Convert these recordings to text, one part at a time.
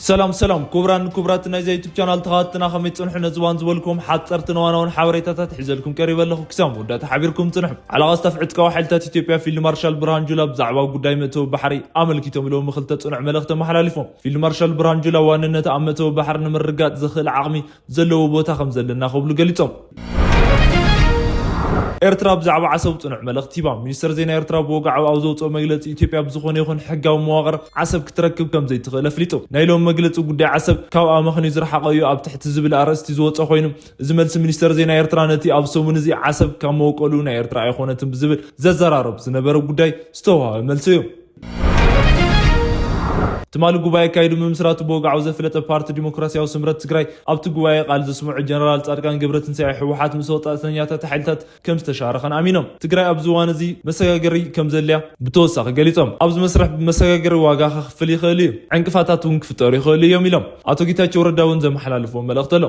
ሰላም ሰላም፣ ክቡራን ክቡራት ናይዛ ዩቱብ ቻናል ተኸታተልትና፣ ከመይ ትጽንሑ? ነዚ እዋን ዝበልኩም ሓጸርትን ዋናውን ሓበሬታታት ሒዘልኩም ቀሪበ ኣለኹ። ክሳብ መወዳእታ ሓቢርኩም ጽንሑ። ዓላቓ ስታፍ ዕጥቃዊ ሓይልታት ኢትዮጵያ ፊልድ ማርሻል ብርሃኑ ጁላ ብዛዕባ ጉዳይ መእተዊ ባሕሪ ኣመልኪቶም ኢሎም ክልተ ጽኑዕ መልእኽቲ ኣመሓላሊፎም። ፊልድ ማርሻል ብርሃኑ ጁላ ዋንነት ኣብ መእተዊ ባሕሪ ንምርግጋጽ ዘኽእል ዓቕሚ ዘለዎ ቦታ ከም ዘለና ክብሉ ገሊጾም። ኤርትራ ብዛዕባ ዓሰብ ጽኑዕ መልእኽቲ ሂባ። ሚኒስተር ዜና ኤርትራ ብወግዓዊ ኣብ ዘውጽኦ መግለጺ፣ ኢትዮጵያ ብዝኾነ ይኹን ሕጋዊ መዋቕር ዓሰብ ክትረክብ ከም ዘይትኽእል ኣፍሊጡ። ናይ ሎም መግለጺ፣ ጉዳይ ዓሰብ ካብ ኣመኽንዩ ዝረሓቐ እዩ ኣብ ትሕቲ ዝብል ኣርእስቲ ዝወጸ ኮይኑ፣ እዚ መልሲ ሚኒስተር ዜና ኤርትራ ነቲ ኣብ ሰሙን እዚ ዓሰብ ካብ መወቀሉ ናይ ኤርትራ ኣይኾነትን ብዝብል ዘዘራረብ ዝነበረ ጉዳይ ዝተዋህበ መልሲ እዩ። ትማሊ ጉባኤ ኣካይዱ ምምስራቱ ብወግዓዊ ዘፍለጠ ፓርቲ ዲሞክራሲያዊ ስምረት ትግራይ፣ ኣብቲ ጉባኤ ቃል ዘስምዑ ጀነራል ጻድቃን ገብረትንሳኤ፣ ህወሓት ምስ ወጻእተኛታት ሓይልታት ከም ዝተሻረኸን ኣሚኖም። ትግራይ ኣብዚ እዋን እዚ መሰጋገሪ ከም ዘድልያ ብተወሳኺ ገሊጾም። ኣብዚ መስርሕ ብመሰጋገሪ ዋጋ ከኽፍል ይኽእል እዩ፣ ዕንቅፋታት እውን ክፍጠሩ ይኽእሉ እዮም ኢሎም። ኣቶ ጌታቸው ረዳ እውን ዘመሓላለፍዎ መልእኽቲ ኣሎ።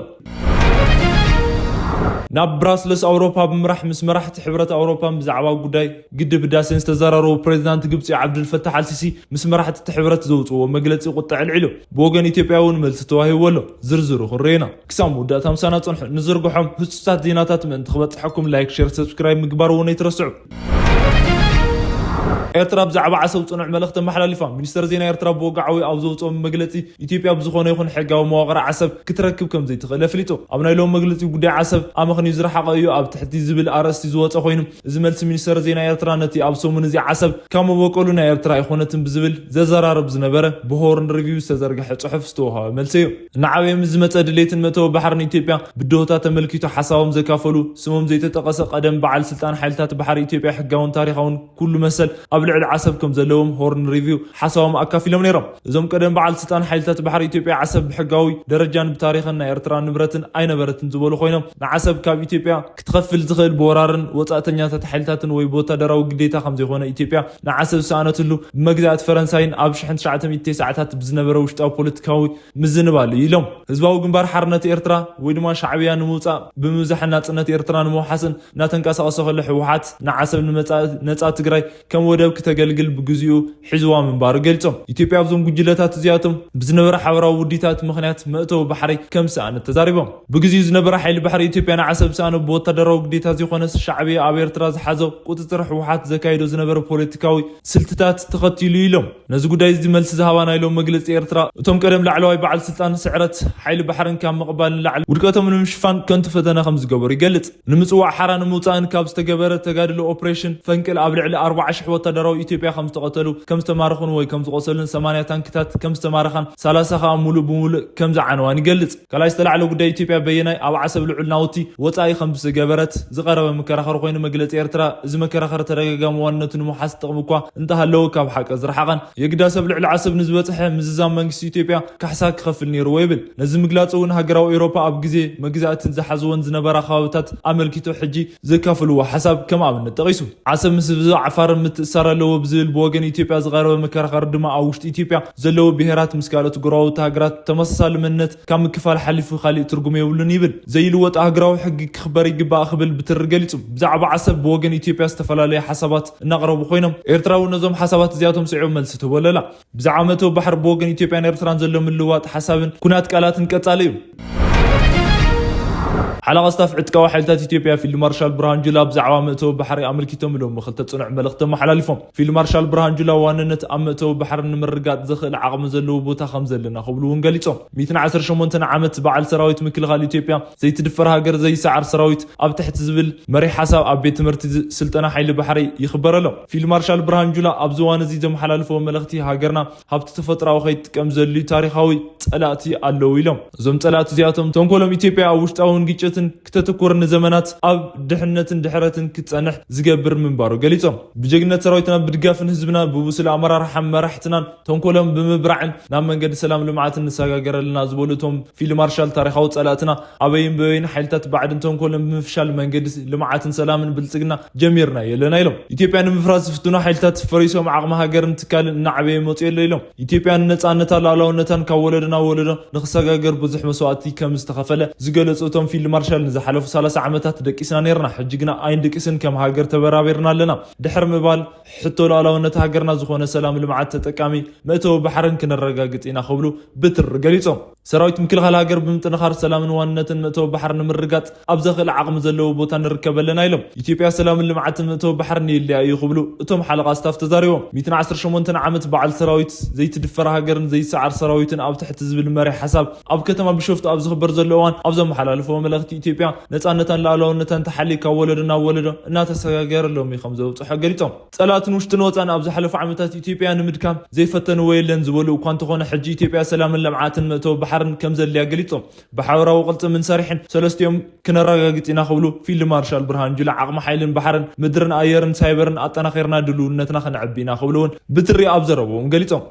ናብ ብራስለስ ኣውሮፓ ብምራሕ ምስ መራሕቲ ሕብረት ኣውሮፓን ብዛዕባ ጉዳይ ግድብ ህዳሴን ዝተዘራረቡ ፕሬዚዳንት ግብፂ ዓብዱልፈታሕ ኣልሲሲ፣ ምስ መራሕቲ እቲ ሕብረት ዘውፅዎ መግለፂ ቁጥዕ ኣልዒሉ። ብወገን ኢትዮጵያ እውን መልሲ ተዋሂብዎ ኣሎ። ዝርዝሩ ክንርኤና። ክሳብ መወዳእታ ምሳና ፅንሑ። ንዝርግሖም ህፁፃት ዜናታት ምእንቲ ክበፅሐኩም፣ ላይክ፣ ሼር፣ ሰብስክራይብ ምግባር እውን ኣይትረስዑ። ኤርትራ ብዛዕባ ዓሰብ ጽኑዕ መልእኽቲ ኣመሓላሊፋ። ሚኒስተር ዜና ኤርትራ ብወግዓዊ ኣብ ዘውፅኦ መግለፂ፣ ኢትዮጵያ ብዝኾነ ይኹን ሕጋዊ መዋቕር ዓሰብ ክትረክብ ከም ዘይትኽእል ኣፍሊጡ። ኣብ ናይ ሎም መግለፂ፣ ጉዳይ ዓሰብ ኣመኽንዩ ዝረሓቐ እዩ ኣብ ትሕቲ ዝብል ኣርእስቲ ዝወፀ ኮይኑ፣ እዚ መልሲ ሚኒስተር ዜና ኤርትራ ነቲ ኣብ ሰሙን እዚ ዓሰብ ካብ መበቆሉ ናይ ኤርትራ ኣይኾነትን ብዝብል ዘዘራርብ ዝነበረ ብሆርን ሪቪው ዝተዘርግሐ ጽሑፍ ዝተወሃበ መልሲ እዩ። እናዓበየ ምስ ዝመጸ ድሌትን መእተዊ ባሕርን ኢትዮጵያ ብድሆታት ተመልኪቱ ሓሳቦም ዘካፈሉ ስሞም ዘይተጠቐሰ ቀደም በዓል ስልጣን ሓይልታት ባሕሪ ኢትዮጵያ ሕጋውን ታሪኻውን ኩሉ መሰል ኣብ ልዕሊ ዓሰብ ከም ዘለዎም ሆርን ሪቪው ሓሳቦም ኣካፊሎም ነይሮም። እዞም ቀደም በዓል ስልጣን ሓይልታት ባሕሪ ኢትዮጵያ ዓሰብ ብሕጋዊ ደረጃን ብታሪኽን ናይ ኤርትራ ንብረትን ኣይነበረትን ዝበሉ ኮይኖም፣ ንዓሰብ ካብ ኢትዮጵያ ክትኸፍል ዝኽእል ብወራርን ወጻእተኛታት ሓይልታትን ወይ ብወታደራዊ ግዴታ ከም ዘይኮነ፣ ኢትዮጵያ ንዓሰብ ዝሰኣነትሉ ብመግዛእቲ ፈረንሳይን ኣብ ሽሕን ትሽዓተ ሚእቲ ተስዓታት ብዝነበረ ውሽጣዊ ፖለቲካዊ ምዝንባል እዩ ኢሎም። ህዝባዊ ግንባር ሓርነት ኤርትራ ወይ ድማ ሻዕብያ ንምውጻእ ብምብዛሕ ናጽነት ኤርትራ ንምውሓስን እናተንቀሳቐሰ ከሎ፣ ህወሓት ንዓሰብ ንመጻኢ ነጻ ትግራይ ከም ወደብ ክተገልግል ብግዚኡ ሒዝዋ ምንባሩ ገሊጾም። ኢትዮጵያ ኣብዞም ጉጅለታት እዚኣቶም ብዝነበረ ሓበራዊ ውዲታት ምኽንያት መእተዊ ባሕሪ ከም ዝሰኣነት ተዛሪቦም። ብግዚኡ ዝነበረ ሓይሊ ባሕሪ ኢትዮጵያ ንዓሰብ ዝሰኣነ ብወታደራዊ ግዴታ ዘይኮነስ፣ ሻዕብያ ኣብ ኤርትራ ዝሓዞ ቁጽጽር ህወሓት ዘካይዶ ዝነበረ ፖለቲካዊ ስልትታት ተኸቲሉ ኢሎም። ነዚ ጉዳይ እዚ መልሲ ዝሃባ ናይ ሎም መግለጺ ኤርትራ፣ እቶም ቀደም ላዕለዋይ በዓል ስልጣን ስዕረት ሓይሊ ባሕርን ካብ ምቕባል ንላዕሊ ውድቀቶም ንምሽፋን ከንቱ ፈተነ ከም ዝገበሩ ይገልጽ። ንምጽዋዕ ሓራ ንምውጻእን ካብ ዝተገበረ ተጋድሎ ኦፕሬሽን ፈንቅል ኣብ ልዕሊ ኣርባዓ ሽሕ ወታደራዊ ኢትዮጵያ ከም ዝተቐተሉ፣ ከም ዝተማረኹን ወይ ከም ዝቖሰሉን፣ ሰማንያ ታንክታት ከም ዝተማረኻን፣ ሰላሳ ከኣ ሙሉእ ብሙሉእ ከም ዝዓነዋን ይገልጽ። ካልኣይ ዝተላዕለ ጉዳይ፣ ኢትዮጵያ በየናይ ኣብ ዓሰብ ልዑል ናውቲ ወጻኢ ከም ዝገበረት ዝቐረበ መከራኸሪ ኮይኑ፣ መግለጺ ኤርትራ፣ እዚ መከራኸሪ ተደጋጋሚ ዋንነቱ ንምውሓስ ጥቕሚ እኳ እንተሃለዎ፣ ካብ ሓቂ ዝረሓቐን፣ የግዳ ሰብ ልዕሊ ዓሰብ ንዝበጽሐ ምዝዛም መንግስቲ ኢትዮጵያ ካሕሳ ክኸፍል ነይርዎ ይብል። ነዚ ምግላጹ እውን፣ ሃገራዊ ኤውሮፓ ኣብ ግዜ መግዛእቲ ዝሓዝወን ዝነበራ ከባብታት ኣመልኪቱ ሕጂ ዘካፍልዎ ሓሳብ ከም ኣብነት ጠቒሱ። ዓሰብ ምስ ህዝቢ ዓፋር ምትእስሳር ኣለዎ ብዝብል ብወገን ኢትዮጵያ ዝቐረበ መከራኸሪ ድማ፣ ኣብ ውሽጢ ኢትዮጵያ ዘለዉ ብሄራት ምስ ካልኦት ጎረባብቲ ሃገራት ተመሳሳሊ መንነት ካብ ምክፋል ሓሊፉ ካሊእ ትርጉም የብሉን ይብል። ዘይልወጥ ሃገራዊ ሕጊ ክኽበር ይግባእ ክብል ብትሪ ገሊጹ። ብዛዕባ ዓሰብ ብወገን ኢትዮጵያ ዝተፈላለዩ ሓሳባት እናቕረቡ ኮይኖም፣ ኤርትራ እውን ነዞም ሓሳባት እዚኣቶም ስዒቡ መልሲ ትህበሉ ኣላ። ብዛዕባ መእተዊ ባሕሪ ብወገን ኢትዮጵያን ኤርትራን ዘሎ ምልውዋጥ ሓሳብን ኩናት ቃላትን ቀጻሊ እዩ። ሓለቓ ስታፍ ዕጥቃዊ ሓይልታት ኢትዮጵያ ፊልድ ማርሻል ብርሃኑ ጁላ ብዛዕባ መእተዊ ባሕሪ ኣመልኪቶም ሎም ክልተ ጽኑዕ መልእኽቲ ኣመሓላሊፎም። ፊልድ ማርሻል ብርሃኑ ጁላ ዋንነት ኣብ መእተዊ ባሕሪ ንምርጋጥ ዘኽእል ዓቕሚ ዘለዎ ቦታ ከም ዘለና ክብሉ እውን ገሊጾም። ሚእትን ዓሰርተ ሸሞንተን ዓመት በዓል ሰራዊት ምክልኻል ኢትዮጵያ፣ ዘይትድፈር ሃገር፣ ዘይሰዓር ሰራዊት ኣብ ትሕቲ ዝብል መሪሕ ሓሳብ ኣብ ቤት ትምህርቲ ዝ-፣ ስልጠና ሓይሊ ባሕሪ ይኽበር ኣሎ። ፊልድ ማርሻል ብርሃኑ ጁላ ኣብዚ እዋን እዚ ዘመሓላልፍዎ መልእኽቲ፣ ሃገርና ሃብቲ ተፈጥሮኣዊ ከይትጥቀም ዘድልዩ ታሪኻዊ ጸላእቲ ኣለዉ ኢሎም። እዞም ጸላእቲ እዚኣቶም ተንኮሎም ኢትዮጵያ ኣብ ውሽጣውን ግጭትን ክተተኩር፣ ንዘመናት ኣብ ድሕነትን ድሕረትን ክትጸንሕ ዝገብር ምንባሩ ገሊጾም። ብጀግንነት ሰራዊትና፣ ብድጋፍን ህዝብና፣ ብብሱል ኣመራርሓን መራሕትናን ተንኮሎም ብምብራዕን ናብ መንገዲ ሰላም ልምዓትን ንሰጋገር ኣለና ዝበሉ እቶም ፊልድ ማርሻል፣ ታሪኻዊ ጸላእትና ኣበይን በበይን ሓይልታት ባዕድን ተንኮሎም ብምፍሻል መንገዲ ልምዓትን ሰላምን ብልጽግና ጀሚርና የለና ኢሎም። ኢትዮጵያ ንምፍራስ ዝፍትኑ ሓይልታት ፈሪሶም፣ ዓቕሚ ሃገርን ትካልን እናዓበየ መጽኡ ኣሎ ኢሎም። ኢትዮጵያ ንነጻነታ ሉዓላውነታን ካብ ወለዶ ናብ ወለዶ ንኽሰጋገር ብዙሕ መስዋእቲ ከም ዝተኸፈለ ዝገለጹ እቶም ፊልድ ማርሻል፣ ሸል ንዝሓለፉ ሰላሳ ዓመታት ደቂስና ነይርና፣ ሕጂ ግና ኣይንድቅስን፣ ከም ሃገር ተበራቢርና ኣለና ድሕሪ ምባል፣ ሕቶ ሉዓላውነት ሃገርና ዝኾነ ሰላም፣ ልምዓት፣ ተጠቃሚ መእተዊ ባሕርን ክነረጋግጽ ኢና ክብሉ ብትሪ ገሊጾም። ሰራዊት ምክልኻል ሃገር ብምጥንኻር ሰላምን ዋንነትን መእተዊ ባሕሪ ንምርጋጽ ኣብ ዘኽእል ዓቕሚ ዘለዎ ቦታ ንርከብ ኣለና ኢሎም። ኢትዮጵያ ሰላምን ልምዓትን መእተዊ ባሕርን የድልያ እዩ ክብሉ እቶም ሓለቓ ስታፍ ተዛሪቦም። ሚእትን ዓሰርተ ሸሞንተን ዓመት በዓል ሰራዊት ዘይትድፈር ሃገርን ዘይሰዓር ሰራዊትን ኣብ ትሕቲ ዝብል መሪሕ ሓሳብ ኣብ ከተማ ቢሾፍቱ ኣብ ዝኽበር ዘሎ እዋን ኣብ ዘመሓላለፍዎ መልእኽቲ፣ ኢትዮጵያ ነጻነታን ሉዓላውነታን ተሓልዩ ካብ ወለዶ ናብ ወለዶ እናተሰጋገረ ሎሚ ከም ዘብጽሖ ገሊጾም። ጸላእትን ውሽጥን ወጻን ኣብ ዝሓለፉ ዓመታት ኢትዮጵያ ንምድካም ዘይፈተንዎ የለን ዝበሉ እኳ እንተኾነ፣ ሕጂ ኢትዮጵያ ሰላምን ልምዓትን መእተዊ ባሕርን ከም ዘድልያ ገሊጾም። ብሓበራዊ ቅልጽምን ሰሪሕን ሰለስቲኦም ክነረጋግጽ ኢና ክብሉ ፊልድ ማርሻል ብርሃኑ ጁላ ዓቕሚ ሓይልን ባሕርን ምድርን ኣየርን ሳይበርን ኣጠናኺርና ድልውነትና ከነዕቢ ኢና ክብሉ እውን ብትሪ ኣብ ዘረብኦም ገሊጾም።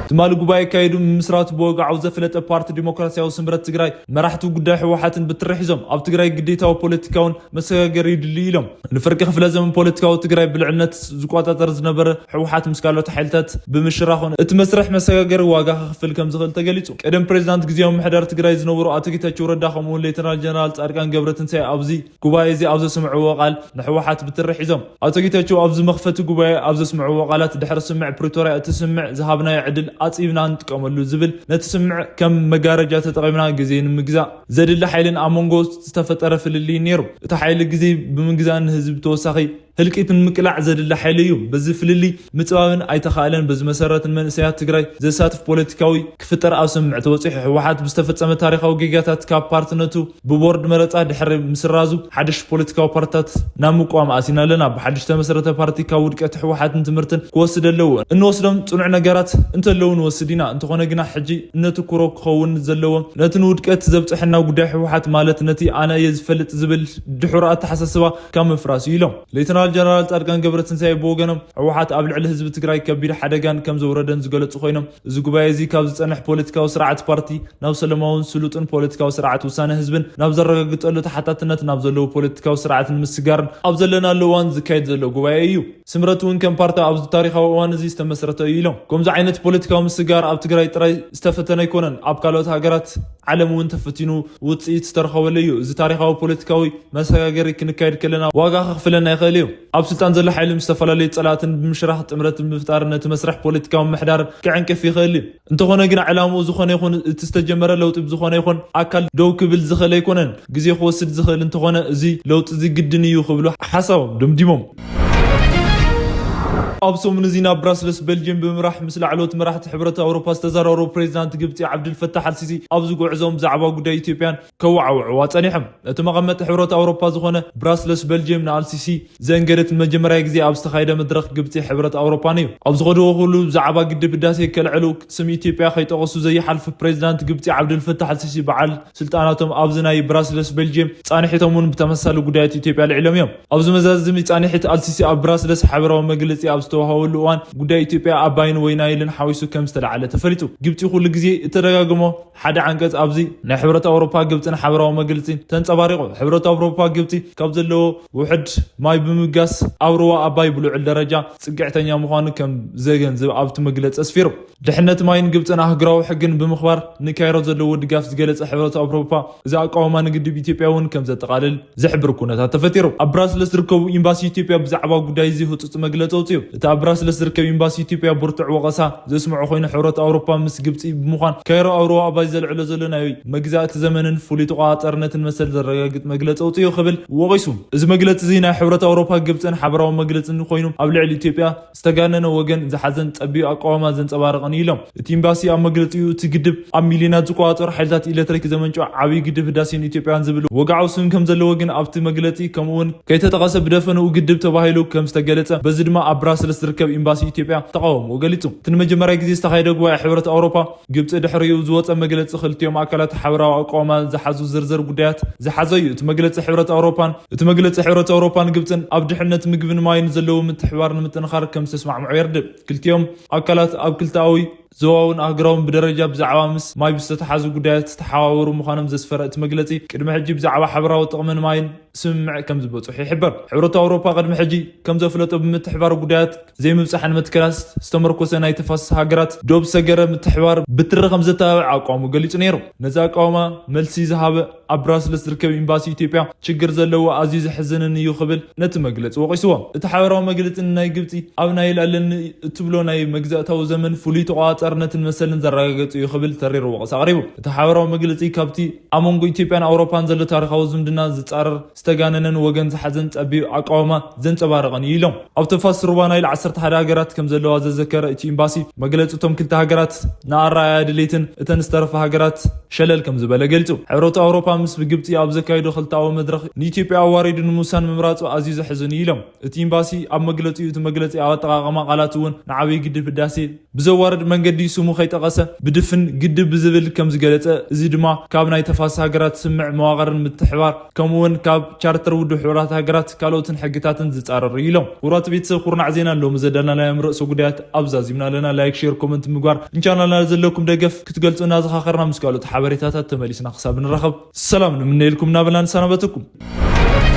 ትማሊ ጉባኤ ኣካይዱ ምምስራቱ ብወግዓዊ ዘፍለጠ ፓርቲ ዲሞክራሲያዊ ስምረት ትግራይ መራሕቲ ጉዳይ ህወሓትን ብትሪ ሒዞም ኣብ ትግራይ ግዴታዊ ፖለቲካውን መሰጋገሪ ይድሊ ኢሎም። ንፍርቂ ክፍለ ዘመን ፖለቲካዊ ትግራይ ብልዕልነት ዝቆጻጸር ዝነበረ ህወሓት ምስ ካልኦት ሓይልታት ብምሽራኹ እቲ መስርሕ መሰጋገሪ ዋጋ ክኽፍል ከም ዝኽእል ተገሊጹ። ቀደም ፕሬዚዳንት ግዜያዊ ምምሕዳር ትግራይ ዝነበሩ ኣቶ ጌታቸው ረዳ ከምኡውን ሌተናል ጀነራል ጻድቃን ገብረትንሳኤ ኣብዚ ጉባኤ እዚ ኣብ ዘስምዕዎ ቃል ንህወሓት ብትሪ ሒዞም። ኣቶ ጌታቸው ኣብዚ መኽፈቲ ጉባኤ ኣብ ዘስምዕዎ ቃላት ድሕሪ ስምምዕ ፕሪቶርያ እቲ ስምምዕ ዝሃብናዮ ዕድል ኣጽቢብና ንጥቀመሉ ዝብል ነቲ ስምምዕ ከም መጋረጃ ተጠቒምና ግዜ ንምግዛእ ዘድሊ ሓይልን ኣብ መንጎ ዝተፈጠረ ፍልልይ ነይሩ። እቲ ሓይሊ ግዜ ብምግዛእ ንህዝቢ ተወሳኺ ህልቂት ንምቅላዕ ዘድሊ ሓይሊ እዩ። በዚ ፍልልይ ምጽባብን ኣይተኻእለን። በዚ መሰረት ንመንእሰያት ትግራይ ዘሳትፍ ፖለቲካዊ ክፍጠር ኣብ ስምምዕ ተበጺሑ። ህወሓት ብዝተፈጸመ ታሪኻዊ ጌጋታት ካብ ፓርትነቱ ብቦርድ መረጻ ድሕሪ ምስራዙ ሓደሽ ፖለቲካዊ ፓርትታት ናብ ምቋም ኣሲና ኣለና። ብሓድሽ ተመስረተ ፓርቲ ካብ ውድቀት ህወሓትን ትምህርትን ክወስድ ኣለዎ። እንወስዶም ጽኑዕ ነገራት እንተለዉ ንወስድ ኢና። እንተኾነ ግና ሕጂ እነትኩሮ ክኸውን ዘለዎ ነቲ ንውድቀት ዘብጽሐና ጉዳይ ህወሓት ማለት ነቲ ኣነ እየ ዝፈልጥ ዝብል ድሑር ኣተሓሳስባ ካብ ምፍራስ እዩ ኢሎም። ሌተናል ጀነራል ጻድቃን ገብረትንሳኤ ብወገኖም ህወሓት ኣብ ልዕሊ ህዝቢ ትግራይ ከቢድ ሓደጋን ከም ዘውረደን ዝገለጹ ኮይኖም፣ እዚ ጉባኤ እዚ ካብ ዝጸንሕ ፖለቲካዊ ስርዓት ፓርቲ ናብ ሰላማውን ስሉጥን ፖለቲካዊ ስርዓት ውሳነ ህዝብን ናብ ዘረጋግጸሉ ተሓታትነት ናብ ዘለዉ ፖለቲካዊ ስርዓት ንምስጋርን ኣብ ዘለናሉ እዋን ዝካየድ ዘሎ ጉባኤ እዩ። ስምረት እውን ከም ፓርቲ ኣብዚ ታሪኻዊ እዋን እዚ ዝተመስረተ እዩ ኢሎም። ከምዚ ዓይነት ፖለቲካዊ ምስጋር ኣብ ትግራይ ጥራይ ዝተፈተነ ኣይኮነን፣ ኣብ ካልኦት ሃገራት ዓለም እውን ተፈቲኑ ውፅኢት ዝተረኸበሉ እዩ። እዚ ታሪኻዊ ፖለቲካዊ መሰጋገሪ ክንካየድ ከለና ዋጋ ከኽፍለና ይኽእል እዩ። ኣብ ስልጣን ዘሎ ሓይሊ ምስ ዝተፈላለዩ ፀላእትን ብምሽራኽ ጥምረት ብምፍጣር ነቲ መስርሕ ፖለቲካዊ ምሕዳር ክዕንቅፍ ይኽእል እዩ። እንተኾነ ግን ዕላምኡ ዝኾነ ይኹን እቲ ዝተጀመረ ለውጢ ብዝኾነ ይኹን ኣካል ደው ክብል ዝኽእል ኣይኮነን። ግዜ ክወስድ ዝኽእል እንተኾነ እዚ ለውጢ እዚ ግድን እዩ ክብሉ ሓሳቦም ደምዲሞም። ኣብ ሰሙን እዚ ናብ ብራስለስ ቤልጅየም ብምምራሕ ምስ ላዕለዎት መራሕቲ ሕብረት ኣውሮፓ ዝተዘራረቡ ፕሬዚዳንት ግብፂ ዓብድልፈታሕ ኣልሲሲ ኣብዚ ጉዕዞም ብዛዕባ ጉዳይ ኢትዮጵያን ከወዓውዕዋ ጸኒሖም። እቲ መቐመጢ ሕብረት ኣውሮፓ ዝኾነ ብራስለስ ቤልጅየም ንኣልሲሲ ዘእንገደት ንመጀመርያ ግዜ ኣብ ዝተኻየደ መድረኽ ግብፂ ሕብረት ኣውሮፓን እዩ። ኣብ ዝኸድዎ ኩሉ ብዛዕባ ግድብ ህዳሴ ከልዕሉ ስም ኢትዮጵያ ከይጠቐሱ ዘይሓልፉ ፕሬዚዳንት ግብፂ ዓብድልፈታሕ ኣልሲሲ በዓል ስልጣናቶም ኣብዚ ናይ ብራስለስ ቤልጅየም ጻንሒቶም እውን ብተመሳሳሊ ጉዳያት ኢትዮጵያ ኣልዒሎም እዮም። ኣብዚ መዛዘሚ ጻንሒት ኣልሲሲ ኣብ ብራስለስ ሓበራዊ መግለጺ ኣብ ዝተዋሃበሉ እዋን ጉዳይ ኢትዮጵያ ኣባይን ወይ ናይልን ሓዊሱ ከም ዝተላዕለ ተፈሊጡ። ግብጺ ኩሉ ግዜ እተደጋግሞ ሓደ ዓንቀጽ ኣብዚ ናይ ሕብረት ኣውሮፓ ግብጽን ሓበራዊ መግለጺ ተንጸባሪቑ። ሕብረት ኣውሮፓ ግብጺ ካብ ዘለዎ ውሕድ ማይ ብምብጋስ ኣብ ሩባ ኣባይ ብልዑል ደረጃ ጽግዕተኛ ምዃኑ ከም ዘገንዝብ ኣብቲ መግለጺ ኣስፊሩ። ድሕነት ማይን ግብጽን ኣህጉራዊ ሕግን ብምኽባር ንካይሮ ዘለዎ ድጋፍ ዝገለጸ ሕብረት ኣውሮፓ፣ እዚ ኣቃውማ ንግድብ ኢትዮጵያ እውን ከም ዘጠቓልል ዝሕብር ኩነታት ተፈጢሩ። ኣብ ብራስለስ ዝርከቡ ኤምባሲ ኢትዮጵያ ብዛዕባ ጉዳይ እዚ ህጹጽ መግለጺ ኣውጺኡ። እቲ ኣብ ብራስለስ ዝርከብ ኤምባሲ ኢትዮጵያ ብርቱዕ ወቐሳ ዘስምዖ ኮይኑ፣ ሕብረት ኣውሮፓ ምስ ግብጺ ብምዃን ካይሮ ኣብ ሩባ ኣባይ ዘልዕሎ ዘሎ ናይ መግዛእቲ ዘመንን ፍሉይ ተቆጻጻርነትን መሰል ዘረጋግጽ መግለጺ ኣውጺኡ ክብል ወቒሱ። እዚ መግለጺ እዚ ናይ ሕብረት ኣውሮፓ ግብጽን ሓበራዊ መግለጽን ኮይኑ፣ ኣብ ልዕሊ ኢትዮጵያ ዝተጋነነ ወገን ዝሓዘን ጸቢብ ኣቃውማ ዘንጸባረቐን እዩ ኢሎም። እቲ ኤምባሲ ኣብ መግለጺኡ፣ እቲ ግድብ ኣብ ሚልዮናት ዝቆጻጸሩ ሓይልታት ኤሌክትሪክ ዘመንጭው ዓብዪ ግድብ ህዳሴን ኢትዮጵያን ዝብል ወግዓዊ ስም ከም ዘለዎ ግን ኣብቲ መግለጺ ከምኡውን ከይተጠቐሰ ብደፈንኡ ግድብ ተባሂሉ ከም ዝተገለጸ፣ በዚ ድማ ኣብ ብራስለስ ዝርከብ ኤምባሲ ኢትዮጵያ ተቓውሞኡ ገሊጹ። እቲ ንመጀመርያ ግዜ ዝተኻየደ ጉባኤ ሕብረት ኣውሮፓ ግብጺ ድሕሪኡ ዝወጸ መግለጺ ክልቲኦም ኣካላት ሓበራዊ ኣቃውማ ዝሓዙ ዝርዝር ጉዳያት ዝሓዘ እዩ። እቲ መግለጺ ሕብረት ኣውሮፓን እቲ መግለጺ ሕብረት ኣውሮፓን ግብጽን ኣብ ድሕነት ምግብን ማይን ዘለዎም ምትሕብባር ንምጥንኻር ከም ዝተስማዕምዑ የርድእ። ክልቲኦም ኣካላት ኣብ ክልተኣዊ ዞባውን ኣህጉራውን ብደረጃ ብዛዕባ ምስ ማይ ብዝተተሓዙ ጉዳያት ዝተሓባበሩ ምዃኖም ዘስፈረ እቲ መግለጺ፣ ቅድሚ ሕጂ ብዛዕባ ሓበራዊ ጥቕምን ማይን ስምምዕ ከም ዝበጽሑ ይሕበር። ሕብረት ኣውሮፓ ቅድሚ ሕጂ ከም ዘፍለጦ፣ ብምትሕባር ጉዳያት ዘይምብጻሕን መትከላት ዝተመርኮሰ ናይ ተፋሰስ ሃገራት ዶብ ሰገረ ምትሕባር ብትሪ ከም ዘተባብዕ ኣቋሙ ገሊጹ ነይሩ። ነዚ ኣቃውማ መልሲ ዝሃበ ኣብ ብራስለስ ዝርከብ ኤምባሲ ኢትዮጵያ፣ ችግር ዘለዎ ኣዝዩ ዘሕዝንን እዩ ክብል ነቲ መግለጺ ወቒስዎ። እቲ ሓበራዊ መግለጺ፣ ናይ ግብጺ ኣብ ናይል ኣለኒ እትብሎ ናይ መግዛእታዊ ዘመን ፍሉይ ተቆጻጻርነትን መሰልን ዘረጋገጸ እዩ ክብል ተሪር ወቐሳ ኣቕሪቡ። እቲ ሓበራዊ መግለጺ፣ ካብቲ ኣብ መንጎ ኢትዮጵያን ኣውሮፓን ዘሎ ታሪኻዊ ዝምድና ዝጻረር፣ ዝተጋነነን ወገን ዝሓዘን ጸቢብ ኣቃውማ ዘንጸባረቐን እዩ ኢሎም። ኣብ ተፋሰስ ሩባ ናይል ዓሰርተ ሓደ ሃገራት ከም ዘለዋ ዘዘከረ እቲ ኤምባሲ፣ መግለጺ እቶም ክልተ ሃገራት ንኣረኣእያ ድሌትን እተን ዝተረፋ ሃገራት ሸለል ከም ዝበለ ገሊጹ። ሕብረት ኣውሮፓ ምስ ብግብጺ ኣብ ዘካየዶ ክልተኣዊ መድረኽ ንኢትዮጵያ ኣዋሪዱ ንምውሳን ምምራጹ ኣዝዩ ዘሕዝን እዩ ኢሎም። እቲ ኤምባሲ ኣብ መግለጺኡ፣ እቲ መግለጺ ኣብ ኣጠቓቕማ ቃላት እውን ንዓብዪ ግድብ ህዳሴ ብዘዋርድ መንገዲ ስሙ ከይጠቐሰ ብድፍን ግድብ ብዝብል ከም ዝገለጸ፣ እዚ ድማ ካብ ናይ ተፋሰስ ሃገራት ስምምዕ መዋቕርን ምትሕባር፣ ከምኡ እውን ካብ ቻርተር ውድብ ሕቡራት ሃገራት ካልኦትን ሕግታትን ዝጻረር እዩ ኢሎም። ክቡራት ቤተሰብ፣ ኩርናዕ ዜና ሎሚ ዘዳለናዮም ርእሰ ጉዳያት ኣብዛ ዚምና ኣለና። ላይክ፣ ሼር፣ ኮመንት ምግባር፣ ንቻናልና ዘለኩም ደገፍ ክትገልጹ እናዘኻኸርና፣ ምስ ካልኦት ሓበሬታታት ተመሊስና ክሳብ ንራኸብ፣ ሰላም ንምነየልኩም እናበልና ንሰናበተኩም።